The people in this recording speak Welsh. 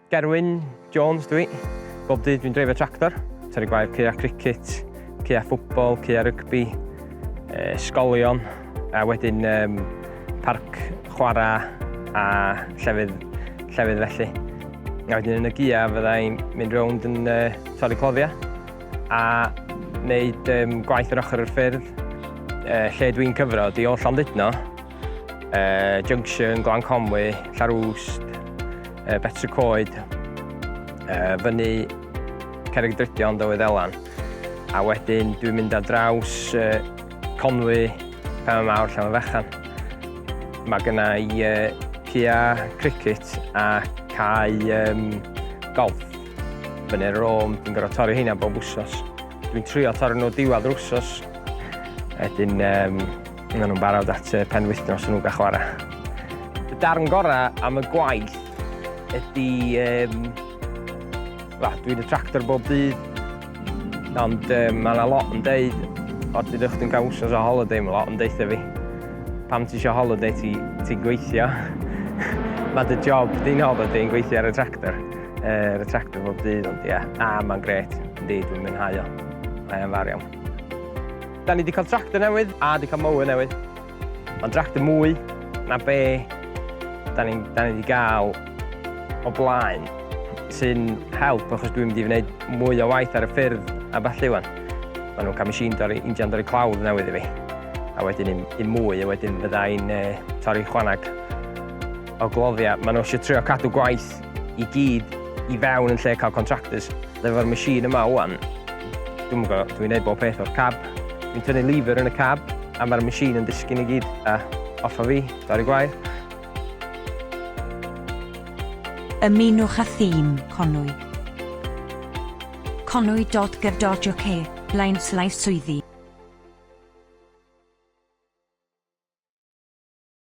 Gerwyn Jones dwi. Bob dydd dwi'n dreifio tractor. Torri gwair caeau cricket, caeau ffwbol, caeau rygbi, ysgolion, a wedyn um, parc chwarae a llefydd, llefydd felly. A wedyn yn y gia fyddai'n mynd rownd yn uh, torri cloddiau a wneud um, gwaith ar ochr yr ffyrdd. Uh, lle dwi'n cyfro di o Llandudno, uh, Junction, Glan Conwy, Llanrwst, uh, Betws y Coed, uh, fyny Cerrig Drudion, Dywydd Elan. A wedyn dwi'n mynd ar draws uh, Conwy, Penmaenmawr, Llanfairfechan. Mae gynna i uh, cae cricket a cae um, golf. Fyny'r Rome, dwi'n gorfod torri heina bob wsos. Dwi'n trio torri nhw diwedd yr wsos. Wedyn, um, maen nhw'n barod at y penwythnos yn nhw'n gael chwarae. Y darn gorau am y gwaith ydy... Um, well, dwi'n y tractor bob dydd, ond um, mae yna lot yn deud, o dydych chdi'n cael wsos o holiday, mae lot yn deutha fi. Pam ti eisiau holiday, ti'n ti gweithio. Mae dy job di'n holiday yn gweithio ar y tractor. Ar y tractor bob dydd, ond ie, yeah, a mae'n gret, yndi, dwi'n mwynhau o. Mae'n fawr iawn. Da ni wedi cael tractor newydd a wedi cael mower newydd. Mae'n tractor mwy na be da ni, da ni wedi gael o blaen sy'n help achos dwi'n mynd i wneud mwy o waith ar y ffyrdd a ballu wan. Maen nhw'n cael machine dorri, injan dorri clawdd newydd i fi. A wedyn un, un mwy, a wedyn fydda i'n torri chwanag o gloddiau. Maen nhw eisiau trio cadw gwaith i gyd i fewn yn lle cael contractors. Efo'r machine yma wan, dwi'n gwybod, dwi'n neud bob peth o'r cab. Dwi'n tynnu lever yn y cab, a mae'r machine yn disgyn i gyd, a off o fi, dorri gwair. Ymunwch â thîm Conwy. Conwy.gov.uk, blaen slaes swyddi.